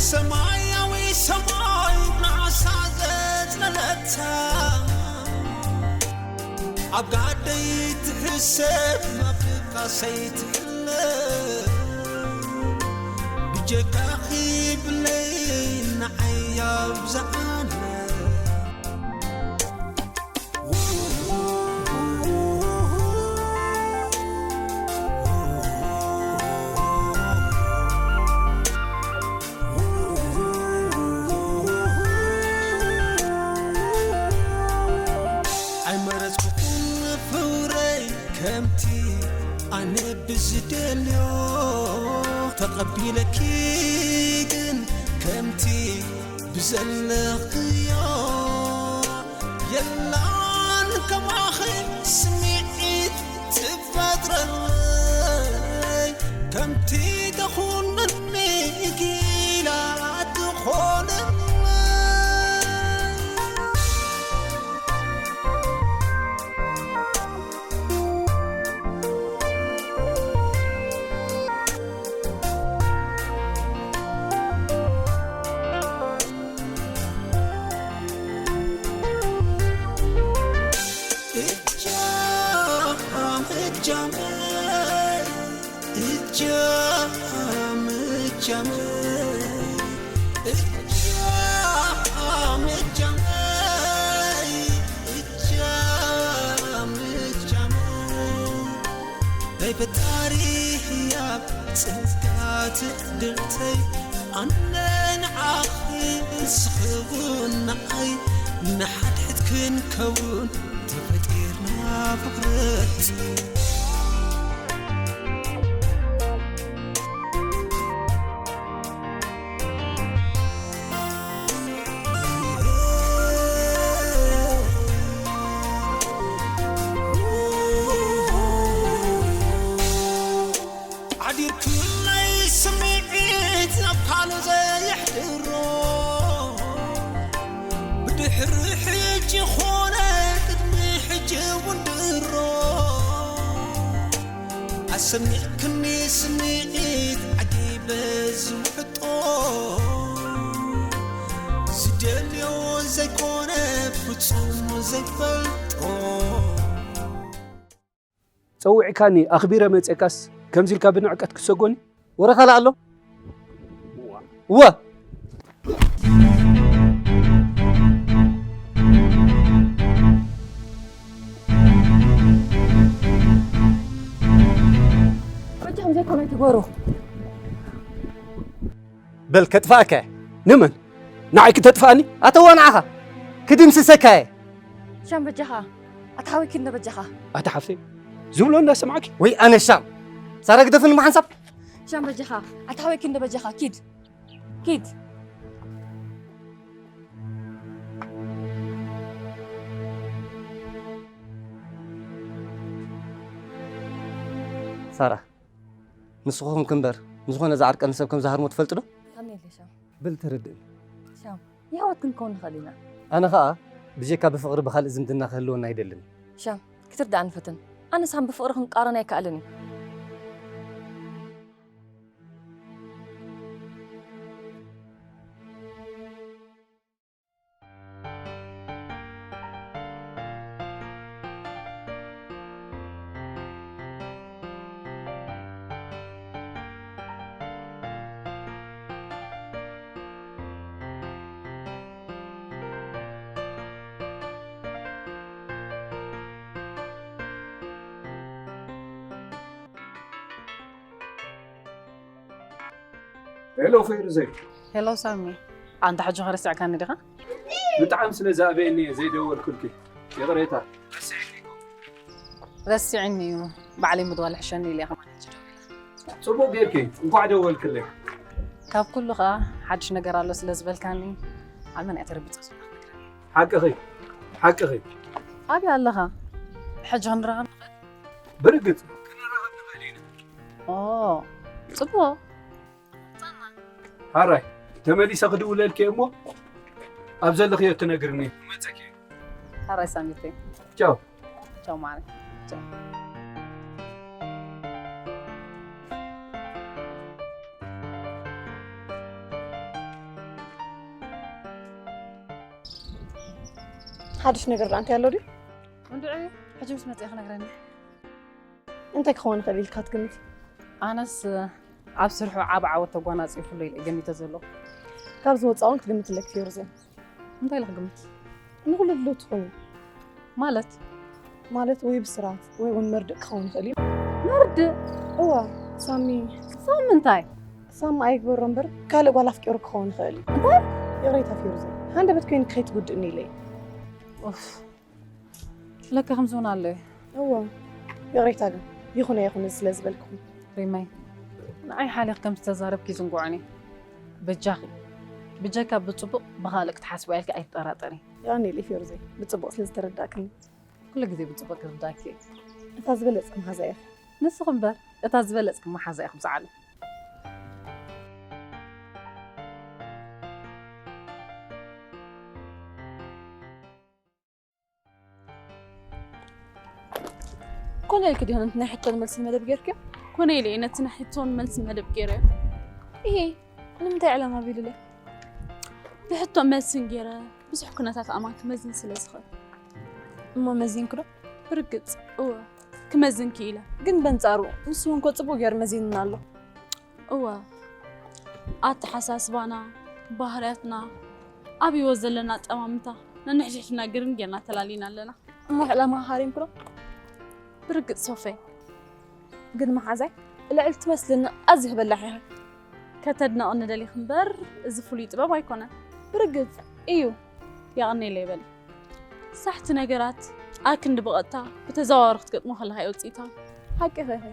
ሰማያዊ ሰማይ ንዓሳ ዘጽለለታ ኣብ ጋደይ ትሕሰብ መብቃሰይ ትሕለ ብጀካኺ ብለይ ንዓይ ኣብዝሓለ ኣይመረጽኩኹን ፍቕረይ ከምቲ ኣነ ብዝደልዮ ተቐቢለኪ ግን ከምቲ ብዘለኽዮ የላን ከማኺ ስምዒት ትፈጥረለይ ከምቲ ተኹነኒ ጊላ ትኾነለይ ናይ ፈጣሪ ህያብ ጸጋ ትዕድልተይ ኣነ ንዓኺ ንስኺ እውን ንዓይ ንሓድሕድ ክንከውን ተፈጢርና ፍቕረይ ሓዲርኩለይ ስምዒት ናብ ካልእ ዘየሕድሮ ብድሕሪ ሕጂ ኾነ ቅድሚ ሕጂ እውን ድሮ ኣሰሚዕክኒ ስምዒት ዓጊበ ዝውሕጦ ዝደልዮ ዘይኮነ ፍጹም ዘይፈልጦ ጸዊዕካኒ ኣኽቢረ መጼካስ ከምዚ ኢልካ ብንዕቀት ክሰጎኒ? ወረ ካልእ ኣሎ? እወ። በጃኹም ዘይኮነ ኣይትግበሩ። በል ከጥፍኣካ እየ። ንመን? ንዓይ ክተጥፍኣኒ? ኣተዋ ንዓኻ ክድምስሰካ እየ። ሻም በጃኻ ኣታ ሓወይ ኪድ እንዶ በጃኻ። ኣታ ሓፍተይ ዝብሎ እንዳሰማዕኪ። ወይ ኣነ ሻም ሳራ ግደፍኒ ብሓንሳብ። ሻም በጃኻ ኣታ ሓወይ ኪድ እንዶ በጃኻ ኪድ ኪድ። ሳራ ንስኹም ክንበር ንዝኾነ ዝዓርቀኒ ሰብ ከም ዝሃርሞ ትፈልጡ ዶ? ይሃርመኒ ኢለ ሻም። በል ተረድእኒ። ሻም የሕዋት ክንከውን ንኽእል ኢና። ኣነ ኸኣ ብጀካ ብፍቕሪ ብኻልእ ዝምድና ክህልወና ኣይደልን። ሻም ክትርድኣኒ ፈትን። ኣነ ሳም ብፍቕሪ ክንቃረን ኣይከኣልን እዩ። ሄሎ ፌርዘይ። ሄሎ ሳሚ፣ ኣንታ ሕጂ ኸ ረሲዕካኒ ዲኻ? ብጣዕሚ ስለ ዝኣበየኒ እየ ዘይደወልኩልኪ። ይቕሬታ። ረሲዕኒ እዩ። ባዕለይ ምድዋል ሕሸኒ ኢለ እየ ከማን ሕጂ ደዊለ። ጽቡቕ ጌርኪ፣ እንኳዕ ደወልክለይ። ካብ ኩሉ ኸኣ ሓድሽ ነገር ኣሎ ስለ ዝበልካኒ፣ ኣብ መን እያ ተረቢጸ ዘለኹ ነግረኒ። ሓቅኺ፣ ሓቅኺ። ኣበይ ኣለኻ? ሕጂ ክንራኸብ ንኽእል? ብርግጽ፣ ክንራኸብ ንኽእል ኢና። ኦ፣ ጽቡቕ። ሓራይ፣ ተመሊሰ ክድውለልኪ እየ እሞ፣ ኣብ ዘለኽዮ ትነግርኒ። ክመጸኪ እየ። ሓራይ ሳሚተይ። ቻው። ቻው ማዓረይ። ቻው። ሓድሽ ነገር ደኣ እንታይ ኣሎ ድዩ? እንድዒ ሕጂ ምስ መፅአ ክነግረኒ። እንታይ ክኸውን ይኽእል ኢልካ ትግምት? ኣነስ ኣብ ስርሑ ዓብ ዓወት ተጓናፂፉሉ ኢለ ገሚተ ዘሎ። ካብ ዝወፃ እውን ክትግምትለይ ክፊሩ ዘይ እንታይ ኢለ ክግምት? ንኹሉ ድልው ትኾኑ። ማለት ማለት ወይ ብስራት ወይ እውን መርድእ ክኸውን ይኽእል እዩ። መርድእ እዋ ሳሚ ሳሚ እንታይ? ሳሚ ኣይግበሮ እምበር ካልእ ጓል ኣፍቂሩ ክኸውን ይኽእል እዩ። እንታይ? ይቕሬታ ፊሩዘ፣ ሃንደበት ኮይኑ ከይትጉድእኒ ኢለ እየ። ኡፍ ለካ ከምዚ እውን ኣሎ እዩ። እዋ ይቕሬታ ግን ይኹን ኣይኹን እዚ ስለ ዝበልክኹም። ሪመይ ንዓይ ሓሊኽ ከም ዝተዛረብኪ ዝንጉዖኒ። በጃኺ ብጀካ ብፅቡቕ ብኻልእ ክትሓስባ ኢልኪ ኣይትጠራጠሪ። የቐንየለይ ፊሩዘይ ብፅቡቕ ስለ ዝተረዳእክኒ። ኩሉ ግዜ ብፅቡቕ ክርዳእኪ እየ። እታ ዝበለፅኪ መሓዛ እያ። ንስኺ እምበር እታ ዝበለፅኪ መሓዛ ኢኹም ሰዓሉ። ኮነ ኢልኪ ዲሆን ናይ ሕቶን መልስን መደብ ጌርክዮ? ኮነ ኢለ እየ ነቲ ናይ ሕቶን መልስን መደብ ገይረዮ። ይሄ ንምንታይ ዕላማ ቢሉለ? ብሕቶን መልስን ገይረ ብዙሕ ኩነታት ኣማን ክመዝን ስለ ዝኽእል። እሞ መዚንክዶ? ብርግጽ እወ ክመዝን ክኢለ። ግን በንጻሩ ንሱ እውን ኮ ጽቡቕ ገይሩ መዚንና ኣሎ። እወ ኣተሓሳስባና፣ ባህርያትና፣ ኣብ ህይወት ዘለና ኣጠማምታ ነንሕድሕድና ግርም ጌርና ተላሊና ኣለና። እሞ ዕላማ ሃሪምክዶ? ብርግጽ ሶፈይ። ግን መሓዛይ ልዕል ትመስልኒ ኣዝህ በላሕ ኢኺ። ከተድነቕኒ ደሊኺ እምበር እዚ ፍሉይ ጥበብ ኣይኮነን። ብርግጽ እዩ። የቐኔለይ በሊ። ሳሕቲ ነገራት ኣክንዲ ብቐጥታ ብተዘዋዋሪ ክትገጥሞ ከለኻ እዩ ውፅኢታዊ። ሓቂ ኸይኸ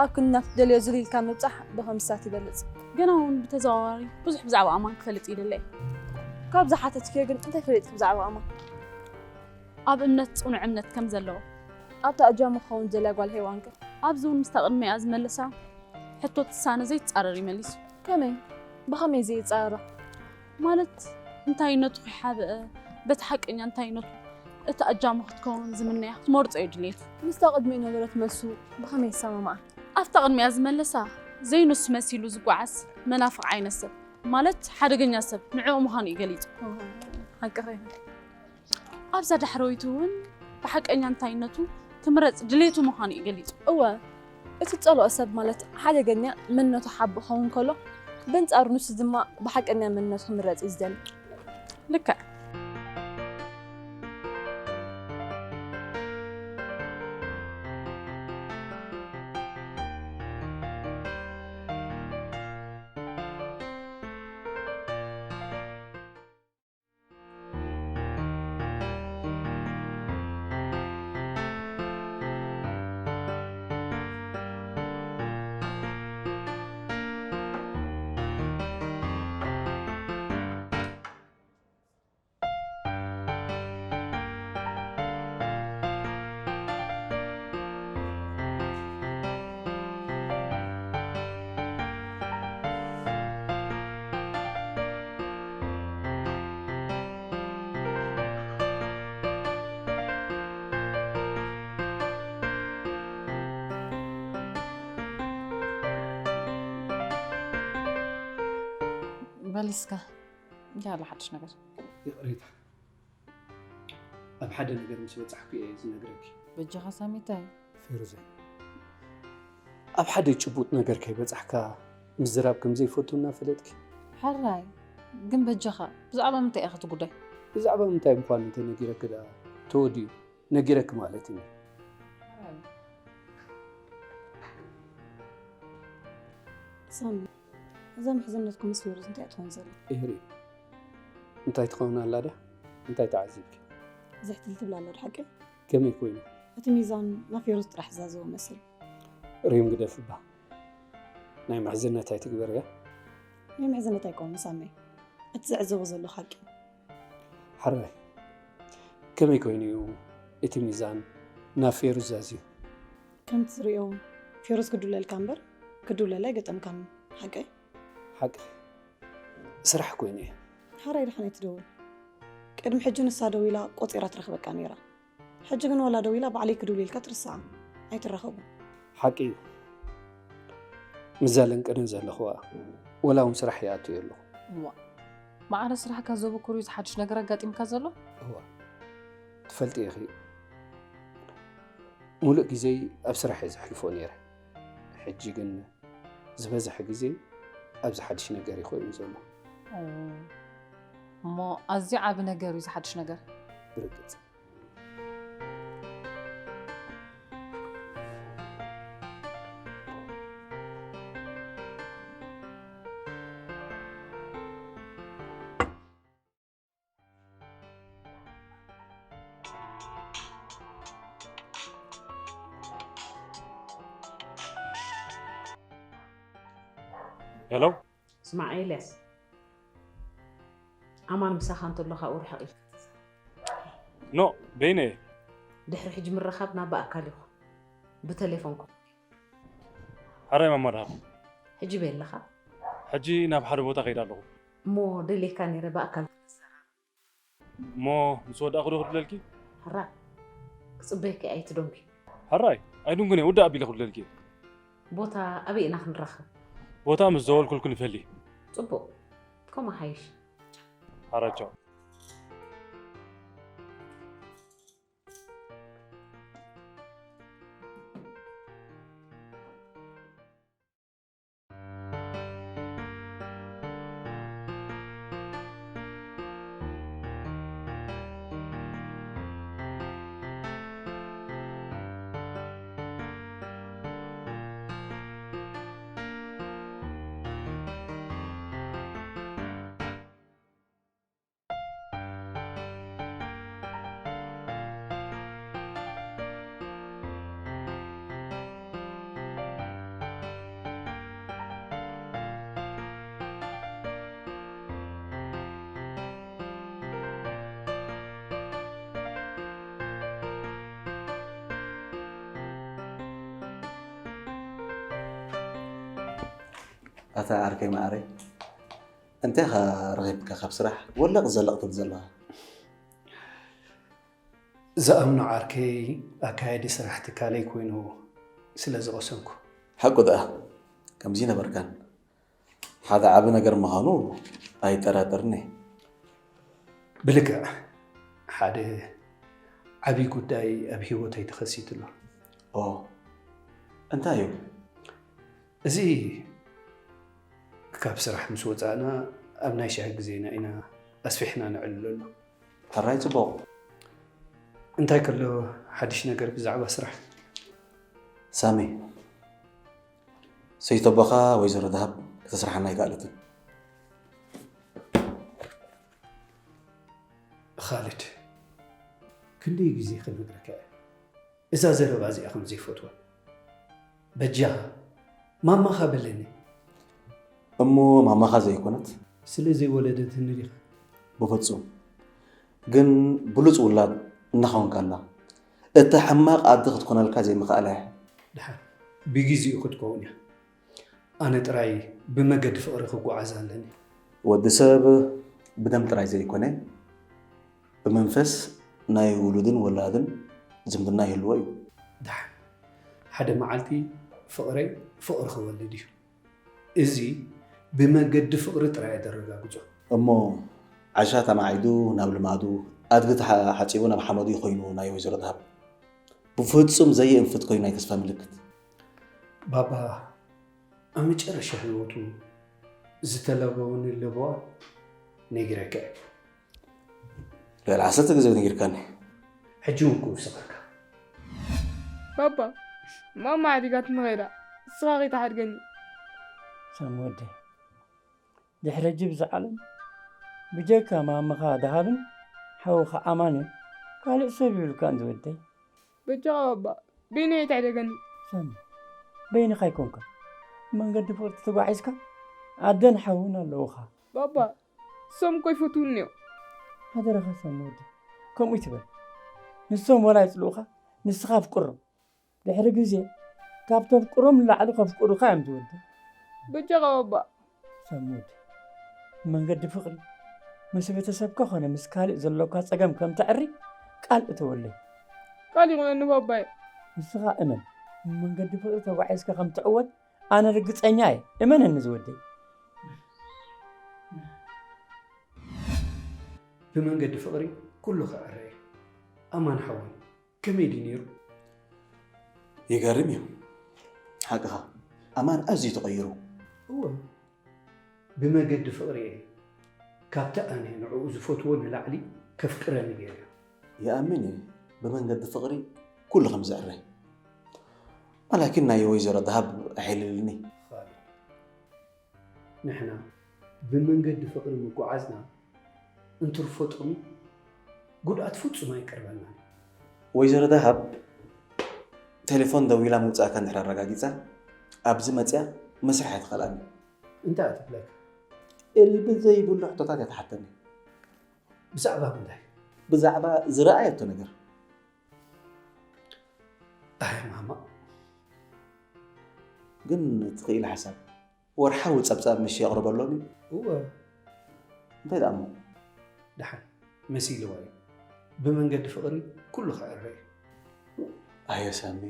ኣብ ክንዲ ናብ ትደልዮ ዝልኢልካ ምብጻሕ ብኸምስታት ይበልጽ። ገና እውን ብተዘዋዋሪ ብዙሕ ብዛዕባ ኣማን ክፈልጥ ይደለየ። ካብ ዝሓተትክዮ ግን እንታይ ፈሊጥኪ ብዛዕባ ኣማን? ኣብ እምነት ጽኑዕ እምነት ከም ዘለዎ። ኣብታ እጃሙ ክኸውን ዝደልያ ጓል ሄዋንከ? ኣብዚ እውን ምስታ ቅድሚኣ ዝመለሳ ሕቶ ትሳነ ዘይትጻረር እዩ መሊሱ። ከመይ? ብኸመይ ዘይጻረራ? ማለት እንታይነቱ ከይሓብአ በቲ ሓቀኛ እንታይነቱ እቲ ኣጃሙ ክትከውን ዝምነያ ክትመርጾ እዩ ድሌቱ። ምስታ ቅድሚኡ ነበረት መልሱ ብኸመይ ይሰማማዓ? ኣብታ ቅድሚኣ ዝመለሳ ዘይንሱ መሲሉ ዝጓዓዝ መናፍቕ ዓይነት ሰብ ማለት ሓደገኛ ሰብ ንዕኡ ምዃኑ እዩ ገሊጹ። ሓቅኺ። ኣብዛ ዳሕረወይቲ እውን ብሓቀኛ እንታይነቱ ክምረጽ ድሌቱ ምዃኑ እዩ ገሊጹ። እወ፣ እቲ ዝጸልኦ ሰብ ማለት ሓደገኛ መንነቱ ሓቢ ክኸውን ከሎ፣ በንጻሩ ንሱ ድማ ብሓቀኛ መንነቱ ክምረጽ እዩ ዝደሊ። ልክዕ። በል እስከ እንታይ ኣሎ ሓድሽ ነገር? ይቕሬታ ኣብ ሓደ ነገር ምስ በጻሕኩ እየ ዝነግረኪ። በጃኻ ሳሚ እንታይ? ፌሩዘ ኣብ ሓደ ጭቡጥ ነገር ከይበጻሕካ ምዝራብ ከም ዘይፈቱ እናፈለጥኪ። ሕራይ ግን በጃኻ ብዛዕባ ምንታይ ኢኻ እቲ ጉዳይ? ብዛዕባ ምንታይ ምዃኑ እንተነጊረኪ ደኣ ተወዲኡ ነጊረኪ ማለት እዩ። ሳሚ እዛ ምሕዝነትኩም ምስ ፌሩዝ እንታይ ትኾን ዘላ? ኤሪ እንታይ ትኸውን ኣላ ድያ? እንታይ ተዓዚብኪ? ዝሕትል ትብል ኣላ ዶ ሓቂ? ከመይ ኮይኑ? እቲ ሚዛን ናብ ፌሩዝ ጥራሕ ዝዛዘወ መሲሉ። ሪም ግደፍ እባ ናይ ምሕዝነት ኣይትግበርያ። ናይ ምሕዝነት ኣይኮነን ሳመይ እቲ ዝዕዘቦ ዘለኹ ሓቂ። ሓራይ ከመይ ኮይኑ እዩ እቲ ሚዛን ናብ ፌሩዝ ዛዝዩ? ከምቲ ትሪኦ ፌሩዝ ክድውለልካ እምበር ክድውለላ ኣይገጠምካን ሓቀይ? ሓቂ ስራሕ ኮይኑ እየ። ሓራይ ድሓን ኣይትደውል። ቅድሚ ሕጂ ንሳ ደዊላ ቆጺራ ትረኽበካ ነይራ። ሕጂ ግን ዋላ ደዊላ ባዕለይ ክድውልልካ ትርስዓ። ኣይትራኸቡን። ሓቂ እዩ። ምስ ዘለንቅነ ዘለኹዋ ወላ እውን ስራሕ ይኣቱ የለኹ። እዋ ማዕረ ስራሕካ ዘበኩር እዩ ዝሓድሽ ነገር ኣጋጢምካ ዘሎ? እዋ ትፈልጢ ኢኺ፣ ሙሉእ ግዜይ ኣብ ስራሕ እየ ዘሕልፎ ነይረ። ሕጂ ግን ዝበዝሐ ግዜይ ኣብዚ ሓድሽ ነገር እዩ ኮይኑ ዘሎ። ኦ፣ እሞ ኣዝዩ ዓቢ ነገር እዩ እዚ ሓድሽ ነገር። ብርግጽ። ሄሎ። ስማዕ ኤልያስ፣ ኣማን ምሳኻ እንተሎ ካብኡ ርሕቕ ኢልካ ተዛረብ። ኖእ፣ በይነ እየ። ድሕሪ ሕጂ ምርኻብና ብኣካል ይኹን ብተሌፎን ክኹን። ሕራይ ማማ ደሃብ። ሕጂ በይ ኣለኻ? ሕጂ ናብ ሓደ ቦታ ከይደ ኣለኹ። እሞ ደልየካ ነይረ ብኣካል ክትዘራረብ። እሞ ምስ ወዳእኹ ዶ ክድለልኪ? ሕራይ ክጽበየኪ ኣይትደንጉ። ሕራይ ኣይድንጉን እየ፣ ውድእ ኣቢለ ክድለልኪ እየ። ቦታ ኣበይ ኢና ክንራኸብ? ቦታ ምስ ዘወልኩልኩ ንፈሊ። ጽቡቕ፣ ከምኡ ሓይሽ። ሕራይ ቻው። ኣታ ዓርከይ መዓረይ፣ እንታይ ኢኻ ረኺብካ ካብ ስራሕ ወለቕ ዘለቕ ትብል ዘለኻ? ዝኣምኖ ዓርከይ ኣካያዲ ስራሕ ትካለይ ኮይኑ ስለ ዝቐሰንኩ። ሓቁ ደኣ ከምዚ ነበርካን ሓደ ዓቢ ነገር ምዃኑ ኣይጠራጠርን እየ። ብልክዕ ሓደ ዓቢ ጉዳይ ኣብ ህይወተይ ተኸሲቱ ኣሎ። ኦ እንታይ እዩ? እዚ ካብ ስራሕ ምስ ወጻእና ኣብ ናይ ሻሂ ግዜና ኢና ኣስፊሕና ነዕልለሉ። ሕራይ ጽቡቕ። እንታይ ከሎ ሓድሽ ነገር ብዛዕባ ስራሕ? ሳሚ፣ ሰይተቦኻ ወይዘሮ ደሃብ ከተስርሓና ኣይከኣለትን። ኻልድ፣ ክንደይ ግዜ ክነግረካ እየ እዛ ዘረባ እዚኣ ከም ዘይፈትዋ። በጃኻ ማማኻ በለኒ። እሞ ማማኻ ዘይኮነት? ስለ ዘይወለደትኒ ዲኻ? ብፍጹም። ግን ብሉጽ ውላድ እናኾንካ ኣላ። እታ ሕማቕ ኣደ ክትኮነልካ ዘይምኽኣላ እያ። ደሓን ብግዜኡ ክትከውን እያ። ኣነ ጥራይ ብመገዲ ፍቕሪ ክጓዓዝ ኣለኒ። ወዲ ሰብ ብደም ጥራይ ዘይኮነ ብመንፈስ ናይ ውሉድን ወላድን ዝምድና ይህልዎ እዩ። ደሓን ሓደ መዓልቲ ፍቕረይ ፍቕሪ ክወልድ እዩ። እዚ ብመገዲ ፍቕሪ ጥራይ እየ ዘረጋግጾ። እሞ ዓሻ ተማዒዱ ናብ ልማዱ፣ ኣድጊ ተሓ- ሓጺቡ ናብ ሓመዱ ኮይኑ ናይ ወይዘሮ ደሃብ ብፍጹም ዘየእንፍት ኮይኑ ናይ ተስፋ ምልክት። ባባ ኣብ መጨረሻ ህይወቱ ዝተለበወኒ ለበዋ ነጊረካ እየ። ልዕሊ ዓሰርተ ግዜ ነጊርካኒ። ሕጂ እውን ክውስኸካ። ባባ ማማ ሓዲጋትኒ ኸይዳ ንስኻ ከይትሓድገኒ። ሳሚ ወደይ ድሕሪ ሕጂ ብዛ ዓለም ብጀካ ማማኻ ደሃብን ሓውኻ ኣማንን ካልእ ሰብ ይብልካን ዝወደይ። በጃኻ ባባ በይነይ ኣይትሕደገኒ። ሳሚ በይንኻ ኣይኮንካን ብመንገዲ ፍቕሪ ተተጓዒዝካ ኣደን ሓውን ኣለዉኻ። ባባ ንሶም እኮ ይፈትዉኒ እዮም። ሓደራኻ ሳሚ ወደይ ከምኡ ኣይትበል። ንሶም ዋላ ይጽልኡኻ ንስኻ ኣፍቅሮም። ድሕሪ ግዜ ካብ ተፍቅሮም ንላዕሊ ከፍቅሩኻ እዮም ዝወዱ። በጃኻ ባባ። ሰሙድ፣ ብመንገዲ ፍቕሪ ምስ ቤተሰብካ ኾነ ምስ ካልእ ዘሎካ ጸገም ከም ተዕሪ ቃል እተወለይ። ቃል ይኹነኒ ባባየ። ንስኻ እመን፣ ብመንገዲ ፍቕሪ ተጓዒዝካ ከም ትዕወት ኣነ ርግጸኛ እየ። እመነኒ ዝወደይ። ብመንገዲ ፍቕሪ ኩሉ ክዕረ እዩ። ኣማን ሓወይ፣ ከመይ ድዩ ነይሩ? ይገርም እዩ። ሓቅኻ፣ ኣማን ኣዝዩ ተቐይሩ። እወ፣ ብመገዲ ፍቕሪ እየ ካብቲ ኣነ ንዕኡ ዝፈትዎ ንላዕሊ ከፍቅረኒ ገይርዮ። ይኣምን እየ፣ ብመንገዲ ፍቕሪ ኩሉ ከም ዘዕረ። ዋላኪን ናይ ወይዘሮ ደሃብ ኣሕይልልኒ። ኻልድ፣ ንሕና ብመንገዲ ፍቕሪ ምጉዓዝና እንትርፎ ጥቕሚ ጉድኣት ፍጹም ኣይቀርበናን። ወይዘሮ ደሃብ ቴሌፎን ደዊላ ምውፃእካ እንድሕር ኣረጋጊፃ ኣብዚ መፅያ መስርሕ ኣይትኸልኣኒ። እንታይ እያ ትብለካ? እልቢ ዘይብሉ ሕቶታት እያ ትሓተኒ። ብዛዕባ ምንታይ? ብዛዕባ ዝረኣየቶ ነገር። ኣይ ማማ፣ ግን ትኽኢል ሓሳብ ወርሓዊ ጸብጻብ ምሽ የቕርበሎም እዩ። እወ፣ እንታይ ደኣ እሞ? ደሓን መሲልዋ እዩ። ብመንገዲ ፍቕሪ ኩሉ ክዕረ እዩ። ኣየ ሳሚ።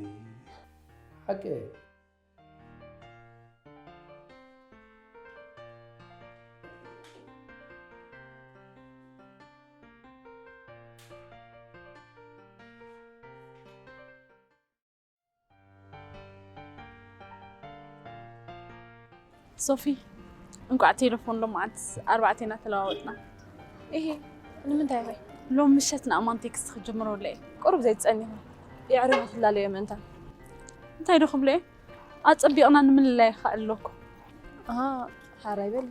ሓቂ እዩ። ሶፊ፣ እንቋዕ ቴሌፎን ሎማዓንት ኣርባዕቴና ተለዋወጥና። እሄ፣ ንምንታይ ሆይ? ሎም ምሸት ንኣማን ቴክስት ክጅምረለይ። ቁሩብ ዘይትጸኒሑ። የዕሪኹ ክላለዮ ምእንታን። እንታይ ዶ ክብሎ እየ? ኣጸቢቕና ንምልላይ ይኽእል ኣለኩ። ኣሃ፣ ሓራይ በል።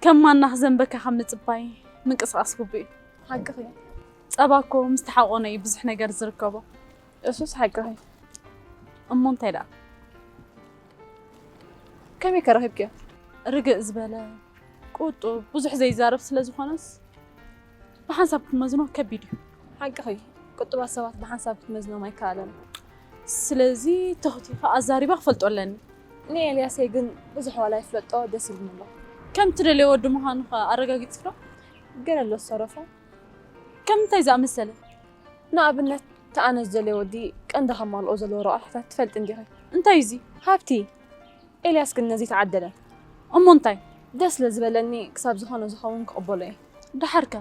ከም ማና ክዘንበካ ካብ ምጽባይ ምንቅስቓስ ግቡእ እዩ። ሓቅኺ። ጸባ እኮ ምስ ተሓቆነ እዩ ብዙሕ ነገር ዝርከቦ። እሱስ ሓቅኺ። እሞ እንታይ ደኣ? ከመይ ከ ረኺብክዮ? ርግእ ዝበለ፣ ቁጡብ፣ ብዙሕ ዘይዛረብ ስለ ዝኾነስ ብሓንሳብ ክትመዝኖ ከቢድ እዩ። ሓቅኺ፣ ቁጡባት ሰባት ብሓንሳብ ክትመዝኖም ኣይከኣለን። ስለዚ ተኽቲኻ ኣዛሪባ ክፈልጦ ኣለኒ። ንኤልያሰይ ግን ብዙሕ ዋላ ይፍለጦ ደስ ኢልኒ ኣሎ። ከም ትደልዮ ወዲ ምዃኑ ኸ ኣረጋጊጽ ዶ? ገለ ኣሎ ዝተረፎ። ከም እንታይ ዝኣመሰለ? ንኣብነት፣ እቲ ኣነ ዝደልዮ ወዲ ቀንዲ ከማልኦ ዘለዎ ረቋሒታት ትፈልጢ እንዲኺ? እንታይ እዩ እዚ? ሃብቲ። ኤልያስ ግን ነዚ ተዓደለ። እሞ እንታይ? ደስ ስለ ዝበለኒ ክሳብ ዝኾነ ዝኸውን ክቕበሎ እየ። ደሓር ከ?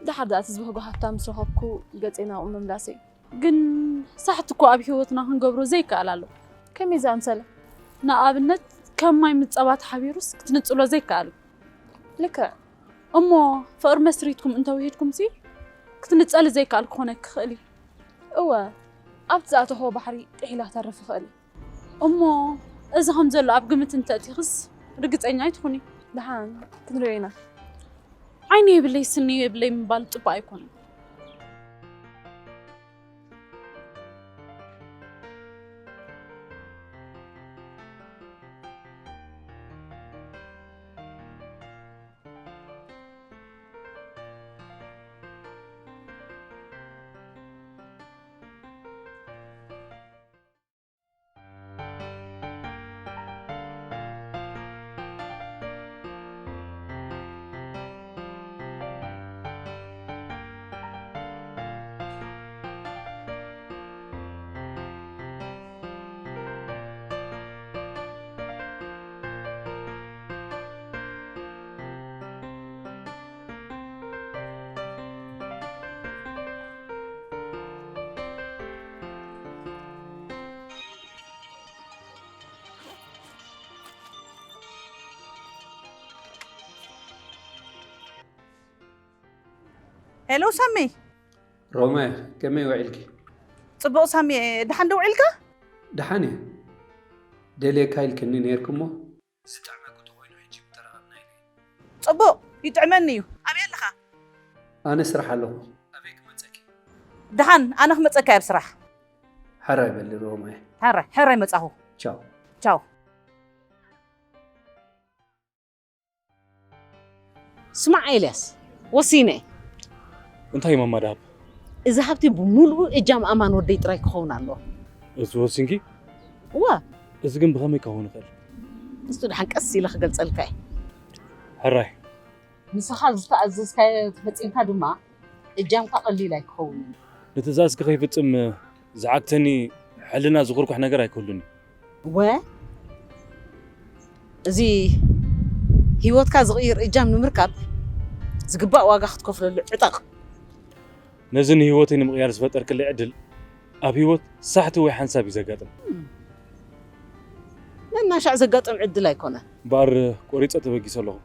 ደሓር ደኣ እቲ ዝብህጎ ሃብታም ምስ ረኸብኩ ገጸይ ናብኡ ምምላሰይ። ግን ሳሕቲ እኮ ኣብ ህይወትና ክንገብሮ ዘይከኣል ኣሎ። ከመይ ዝኣምሰለ? ንኣብነት ከም ማይ ምስ ጸባ ተሓቢሩስ ክትንጽሎ ዘይከኣል። ልክዕ። እሞ ፍቕሪ መስሪትኩም እንተውሂድኩምሲ ክትንጸሊ ዘይከኣል ክኾነኪ ይኽእል እዩ። እወ፣ ኣብቲ ዝኣተኽዎ ባሕሪ ጥሒላ ክተርፍ ይኽእል እዩ። እሞ እዚ ከም ዘሎ ኣብ ግምት እንተእቲኽስ ርግጸኛ ኣይትኹኒ። ደሓን ክንሪኦ ኢና። ዓይኒ የብለይ ስኒ የብለይ ምባል ጽቡቕ ኣይኮነን። ሄሎ ሳሚ። ሮማይ፣ ከመይ ውዒልኪ? ጽቡቕ ሳሚ፣ ደሓን ዶ ውዒልካ? ደሓን እየ። ደልየካ ኢልክኒ ነይርኩ እሞ፣ ዝጥዕመኪ ተኾይኑ ሕጂ ምተራኸብና ኢለ። ጽቡቕ፣ ይጥዕመኒ እዩ። ኣበይ ኣለኻ? ኣነ ስራሕ ኣለኹ። ኣበይ ክመጸኪ? ደሓን፣ ኣነ ክመጸካ እየ ኣብ ስራሕ። ሕራይ በሊ ሮማይ። ሕራይ፣ ሕራይ መጻኹ። ቻው። ቻው። ስማዕ ኤልያስ፣ ወሲነ። እንታይ ማማ ደሃብ? እዚ ሃብቲ ብምሉኡ እጃም ኣማን ወደይ ጥራይ ክኸውን ኣለዎ። እዚ ወሲንኪ? እዋ። እዚ ግን ብኸመይ ክኸውን ይኽእል? ንሱ ደሓን ቀስ ኢለ ክገልጸልካ እየ። ሕራይ። ንስኻ ዝተኣዘዝካዮ ተፈጺምካ ድማ እጃምካ ቀሊል ኣይክኸውን እዩ። ንትእዛዝኪ ከይፍጽም ዝዓግተኒ ሕልና ዝኹርኳሕ ነገር ኣይክህሉን እዩ። ወ እዚ ህይወትካ ዝቕይር እጃም ንምርካብ ዝግባእ ዋጋ ክትከፍለሉ ዕጠቕ። ነዚ ንህይወተይ ንምቕያር ዝፈጠርክለይ ዕድል ኣብ ህይወት ሳሕቲ ወይ ሓንሳብ እዩ ዘጋጥም። ነናሻዕ ዘጋጥም ዕድል ኣይኮነን። እምበኣር ቆሪጸ ተበጊሰ ኣለኹ።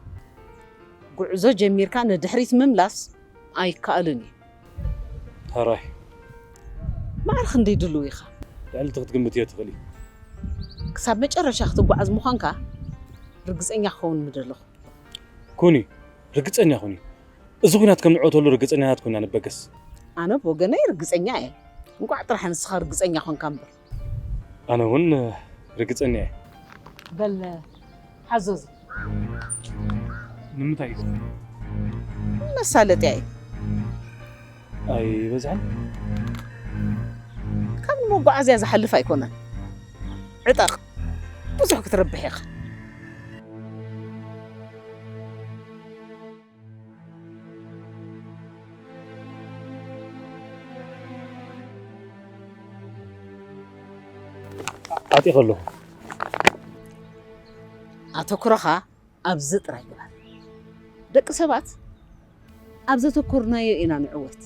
ጉዕዞ ጀሚርካ ንድሕሪት ምምላስ ኣይከኣልን እዩ። ሕራይ። ማዕረ ክንደይ ድልው ኢኻ? ልዕሊ እቲ ክትግምትዮ ትኽእሊ። ክሳብ መጨረሻ ክትጓዓዝ ምዃንካ ርግጸኛ ክኸውን ምደለኹ። ኩኒ፣ ርግጸኛ ኩኒ። እዚ ኲናት ከም ንዕወተሉ ርግጸኛታት ኮይና ንበገስ። ኣነ ብወገነይ ርግጸኛ እየ። እንቋዕ ጥራሕ ንስኻ ርግጸኛ ኾንካ እምበር። ኣነ እውን ርግጸኛ እየ። በል ሓዞ እዚ ንምንታይ እዩ? መሳለጥያ እዩ። ኣይበዝሕን? ካብ ንመጓዓዝያ ዝሓልፍ ኣይኮነን። ዕጠቕ፣ ብዙሕ ክትረብሕ ኢኻ። ዓጢቐ ኣለኹ። ኣተኩሮኻ ኣብዚ ጥራይ ግበር። ደቂ ሰባት ኣብ ዘተኮርናዮ ኢና ንዕወት።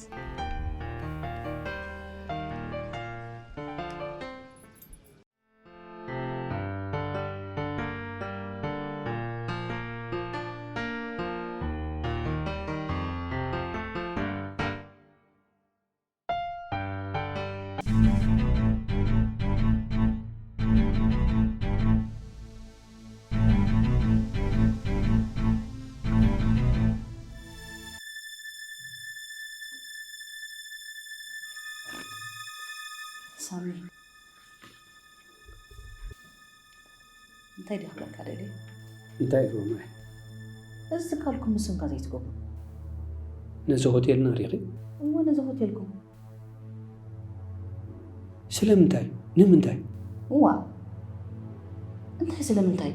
ሳሚ፣ እንታይ ድዩ ክብለካ ደልየ? እንታይ ሮማይ? እዚ ትካልኩም ንስምካ ዘይትገብሩ? ነዚ ሆቴልና ሪኺ? እወ፣ ነዚ ሆቴልኩም። ስለምንታይ? ንምንታይ? እዋ፣ እንታይ ስለምንታይ?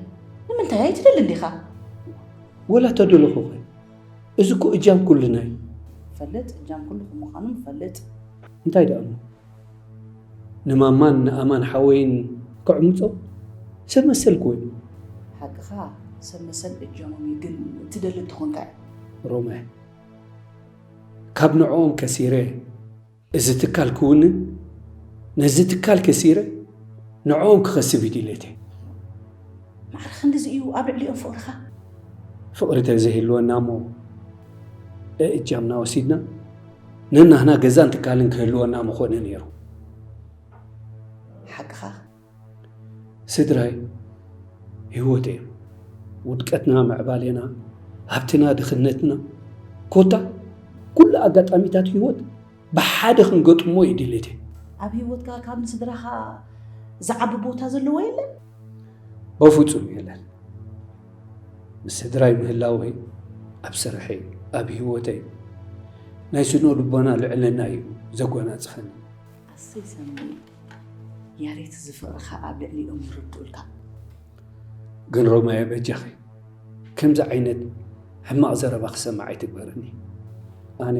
ንምንታይ ኣይትደልን ዲኻ? ወላ ተደለኹ ኸ? እዚ እኮ እጃም ኩልና እዩ። ፈልጥ፣ እጃም ኩልኹም ምዃኑ ፈልጥ። እንታይ ደኣ እሞ? ንማማን ንኣማን ሓወይን ከዕምጾ ሰብ መሰልኩ ወይ? ሓቅኻ፣ ሰብ መሰል እጃሞም እዩ፣ ግን ትደሊ እንተኾንካ እዩ። ሮመ፣ ካብ ንዕኦም ከሲረ እዚ ትካል ክውንን፣ ነዚ ትካል ከሲረ ንዕኦም ክኸስብ እዩ ድሌተይ። ማዕረ ክንድዚ እዩ ኣብ ልዕሊኦም ፍቕርኻ? ፍቕሪ ተዘይህልወና እሞ እእጃምና ወሲድና ነናህና ገዛን ትካልን ክህልወና ምኾነ ነይሩ። ሓቅኻ። ስድራይ ህይወት እዮም። ውድቀትና፣ ምዕባሌና፣ ሃብትና፣ ድኽነትና፣ ኮታ ኩሉ ኣጋጣሚታት ህይወት ብሓደ ክንገጥሞ እዩ ድሌተይ። ኣብ ህይወትካ ካብ ንስድራኻ ዝዓቢ ቦታ ዘለዎ የለን? በፍጹም የለን። ምስ ስድራይ ምህላወይ ኣብ ስርሐይ፣ ኣብ ህይወተይ ናይ ስነ ልቦና ልዕልና እዩ ዘጎናጽፈኒ። ኣሰይ ሳሚ፣ ያሬት እዚ ፍቕርኻ ኣብ ልዕሊኦም ይርድኡልካ። ግን ሮማየ በጃኺ ከምዚ ዓይነት ሕማቕ ዘረባ ክሰምዕ ኣይትግበርኒ። ኣነ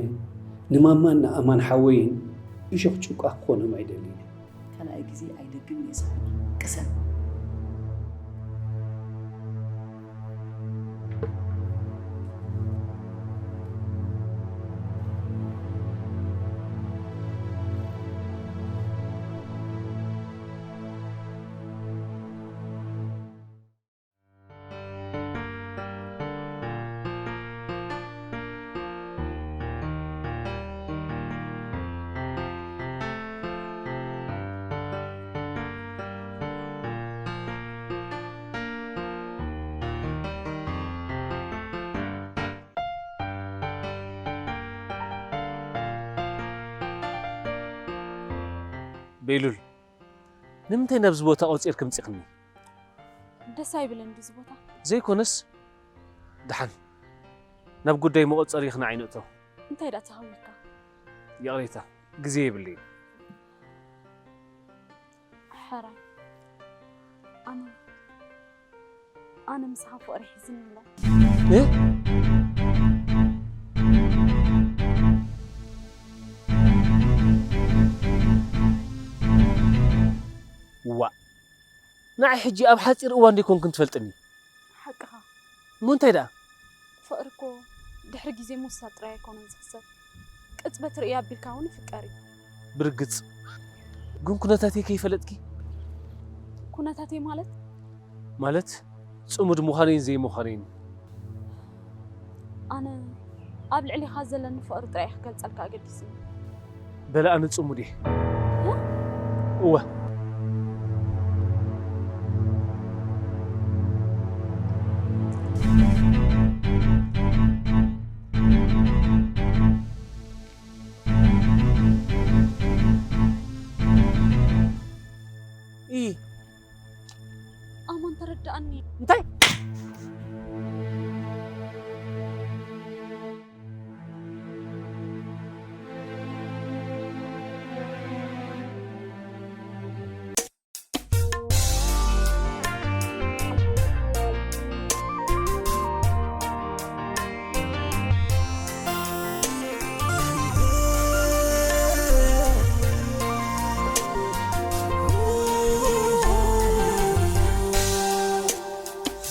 ንማማን ንኣማን ሓወይን እሾኽ ጭቋ ክኾኖም ኣይደልን እየ። ካልኣይ ግዜ ኣይደግም እየ ሳሚ። ቅሰን። ቤሉል፣ ንምንታይ ናብዚ ቦታ ቆጺርኪ ምጺኽኒ? ደስ ኣይብልን ድዩ እዚ ቦታ? ዘይኮነስ፣ ደሓን ናብ ጉዳይ መቖጸሪ ክንዓይ ንእቶ። እንታይ ደኣ ተሃዊካ? ይቕሬታ፣ ግዜ የብለይን። ሕራይ፣ ኣነ ኣነ ምሳኻ ፍቕሪ ሒዝኒ ኣሎ። እ? ዋእ፣ ንዓይ ሕጂ ኣብ ሓጺር እዋን ደይኮንክን ትፈልጥኒ። ሓቅኻ። እሞ እንታይ ደኣ? ፍቕሪ እኮ ድሕሪ ግዜ ምውሳድ ጥራይ ኣይኮነን ዝኽሰብ። ቅጽበት ርእያ ኣቢልካ እውን ይፍቀር እዩ። ብርግጽ ግን ኩነታተይ ከይፈለጥኪ ኩነታተይ ማለት ማለት ጽሙድ ምዃነይን ዘይምዃነይን ኣነ ኣብ ልዕሊኻ ዘለኒ ፍቕሪ ጥራይ ክገልጸልካ ኣገዲስኒ። በለ ኣነ ጽሙድ እየ እወ ኣማን ተረዳኣኒ እንታይ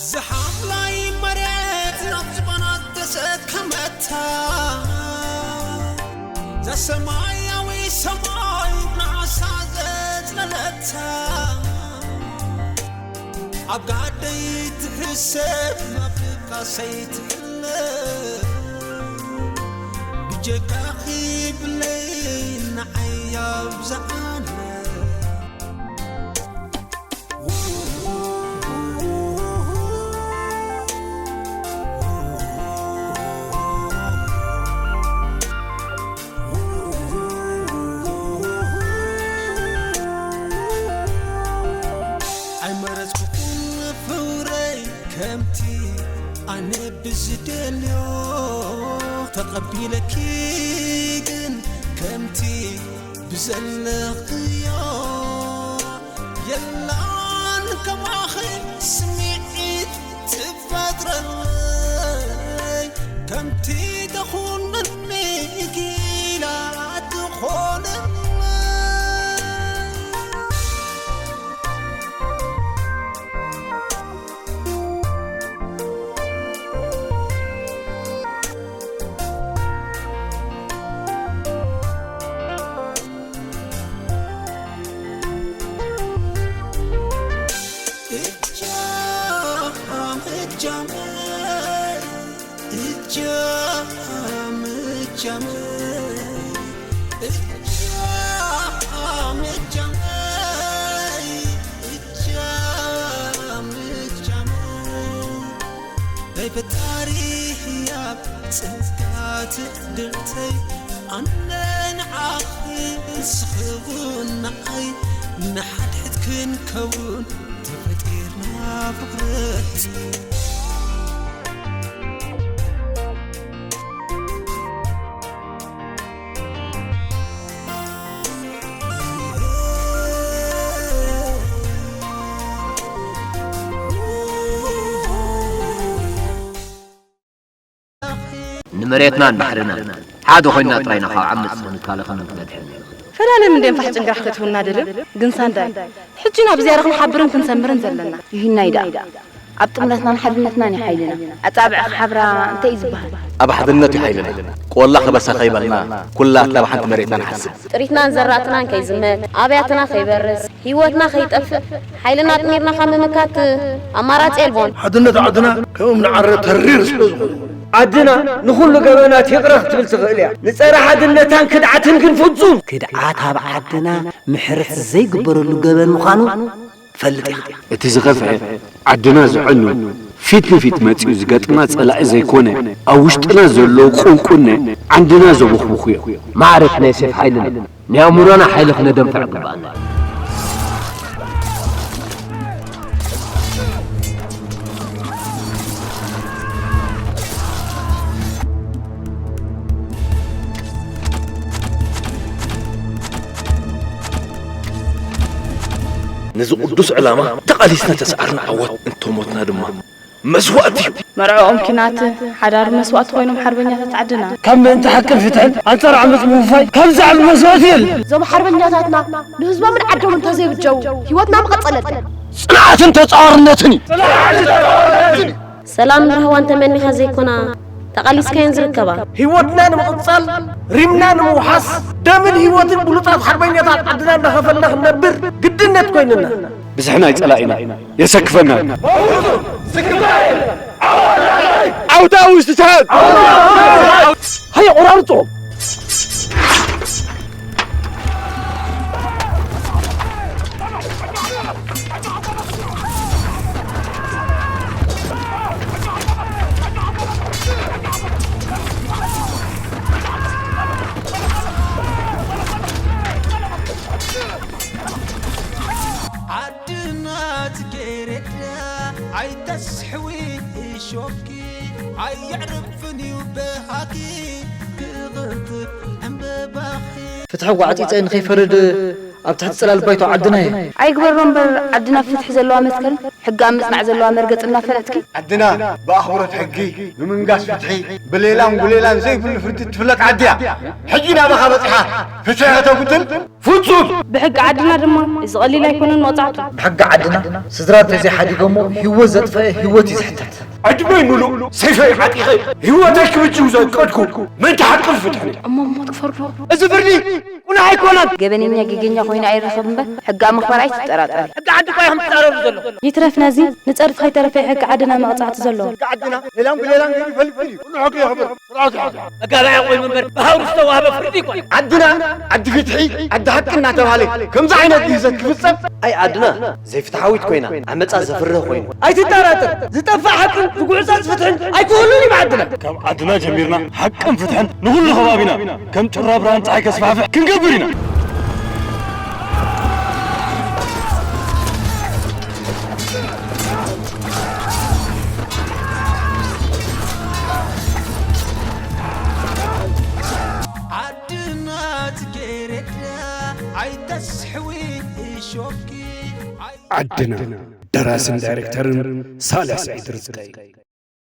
ዝሓምላይ መሬት ናብ ዝባና ተሰከመታ ዘሰማያዊ ሰማይ ንዓሳ ዘጽለለታ ኣብ ጋደይ ትሕሰብ ናብ ድቃሰይ ትሕለብ ብጀካኺ ብለይ ንዓይ ኣብዝዓለ ኣይመረጽኩኹን ፍውረይ ከምቲ ኣነ ብዝደልዮ ተቐቢለኪ ግን ከምቲ ብዘለኽዮ የላን ከማኺ ስምዒት ትፈጥረለይ ከምቲ ተኹንኒ ጊላ ትኾንለይ ናይ ፈጣሪ ህያብ ጸጋ ትዕድልተይ ኣነ ንዓኺ ንስኺ እውን ንዓይ ንሓድሕድ ክንከውን ተፈጢርና ፍቕረት ንመሬትናን ባሕርናን ሓደ ኮይንና ጥራይ ኢና ካብ ዓመጽ ክንከላኸልን ክንበድሕን ንኽእል። ፈላለም እንድዮም ፋሕ ጭንግራሕ ከእትውና ደልዮም፣ ግን ሳንዳይ ሕጂ ኢና ብዝያዳ ክንሓብርን ክንሰምርን ዘለና። ይህናይ ደኣ ኣብ ጥምረትናን ሓድነትናን እዩ ሓይልና። ኣጻብዕ ክሓብራ እንታይ እዩ ዝበሃል? ኣብ ሓድነት እዩ ሓይልና። ቆላ ከበሳ ከይበልና ኩላትና ብሓንቲ መሬትና ንሓስብ። ጥሪትናን ዘራእትናን ከይዝመት፣ ኣብያትና ከይበርስ፣ ህይወትና ከይጠፍእ ሓይልና ኣጥሚርና ካብ ምምካት ኣማራጺ የልቦን። ሓድነት ዓድና ከም እምኒ ዓረ ተሪር ስለ ዝኾነ። ዓድና ንኹሉ ገበናት ይቕረ ክትብል ትኽእል እያ። ንጸረ ሓድነታን ክድዓትን ግን ፍጹም። ክድዓት ኣብ ዓድና ምሕረት ዘይግበረሉ ገበን ምዃኑ ትፈልጥ ኢኻ። እቲ ዝኸፍአ ዓድና ዘዕኑ ፊት ንፊት መጺኡ ዝገጥማ ጸላኢ ዘይኮነ ኣብ ውሽጥና ዘለዉ ቁንቁነ ዓንድና ዘቦኽቡኹ እዮም። ማዕረ እቲ ናይ ሴፍ ሓይልና ናይ ኣእምሮና ሓይሊ ክነደንፍዕ ግባኣና እዩ። ነዚ ቅዱስ ዕላማ ተቓሊስና ተስዓርና ዓወት እንተሞትና ድማ መስዋእቲ እዩ። መርዕኦም ኪናት ሓዳር መስዋእቲ ኮይኖም ሓርበኛታት ዓድና። ካብ ምእንቲ ሓቅን ፍትሕን ኣንጻር ዓመጽ ምውፋይ ካብ ዝዓቢ መስዋእቲ የለን። እዞም ሓርበኛታትና ንህዝቦምን ዓዶምን እንተዘይብጀው ህይወትና ምቐጸለትን። ጽንዓትን ተጻዋርነትን እዩ። ሰላምን ራህዋን ተመኒኻ ዘይኮና ተቓሊስካየን ዝርከባ። ህይወትና ንምቕጻል፣ ሪምና ንምውሓስ፣ ደምን ህይወትን ብሉጻት ሓርበኛታት ዓድና እንዳኸፈልና ክንነብር ግድነት ኮይንና። ብዝሕና ይጸላኢና፣ የሰክፈና። ዓውታ ውሽጢ ሰዓት! ሃየ ቆራርጾ! ዓድና ጽጌረዳ ኣይተስሕዊ እሾኪ ኣየዕርፍን እዩ በሃኪ ክቕንጥብ ዕምበባኺ። ፍትሒ ጓዕጺጸ ንኸይፈርድ ኣብ ትሕቲ ጽላል ባይቶ ዓድና እየ። ኣይግበሮ እምበር ዓድና ፍትሒ ዘለዋ መትከል ሕጊ ኣብ ምጽናዕ ዘለዋ መርገጽ እናፈለጥኪ። ዓድና ብኣኽብሮት ሕጊ፣ ብምንጋስ ፍትሒ፣ ብሌላን ጉሌላን ዘይብሉ ፍርዲ ትፍለጥ ዓዲ እያ። ሕጂ ናባኻ በጺሓ ፍትሒ ከተጉድል ፍጹም! ብሕጊ ዓድና ድማ እዚ ቀሊል ኣይኮነን መቕጻዕቱ። ብሕጊ ዓድና ስድራ እንተዘይሓዲጎሞ ህይወት ዘጥፈአ ህይወት እዩ ዝሕተት። ዕድመይ ምሉእ ሰይፈይ ዓጢቐ ህይወተይ ክብጅው ዘእቀድኩ ምእንቲ ሓቅን ፍትሕን እየ። እሞ ሞት ክፈርዶ? እዚ ፍርዲ ቁኑዕ ኣይኮነን። ገበነኛ ጌገኛ ኮይኑ ኣይረኸብ እምበር ሕጊ ኣብ ምኽባር ኣይትጠራጠሪ። ሕጊ ዓዲ እኳ ኢኹም ትጻረሩ ዘለኹም። ይትረፍ ነዚ ንጸድፊ ከይተረፈ እዩ ሕጊ ዓድና መቕጻዕቲ ዘለዎ። ሕጊ ዓድና ሌላን ጉሌላን ገይሩ ይፈልጥ እዩ። ኩሉ ሕጊ የኽብር። ስርዓት ይሓዝ። መጋባእያ ኮይኑ እምበር ብሃውሪ ዝተዋህበ ፍርዲ ኣይኮነን። ዓድና ዓዲ ፍትሒ ዓዲ ሓቂ እናተባህለ ከምዚ ዓይነት ግህሰት ክፍጸም ኣይ ዓድና ዘይፍትሓዊት ኮይና ዓመጻ ዘፍርህ ኮይኑ። ኣይትጠራጠር ዝጠፍእ ሓቅን ዝጉዕጸጽ ፍትሕን ኣይክህሉን እዩ ብዓድና። ካብ ዓድና ጀሚርና ሓቅን ፍትሕን ንኹሉ ከባቢና ከም ጩራ ብርሃን ጸሓይ ከስፋሕፍሕ ክንገብር ኢና። ዓድና ጽጌረዳ ኣይተስሕዊ እሾኪ ኣይ ዓድና ደራስን ዳይሬክተርን ሳልሕ ስዒድ ርዝቀይ።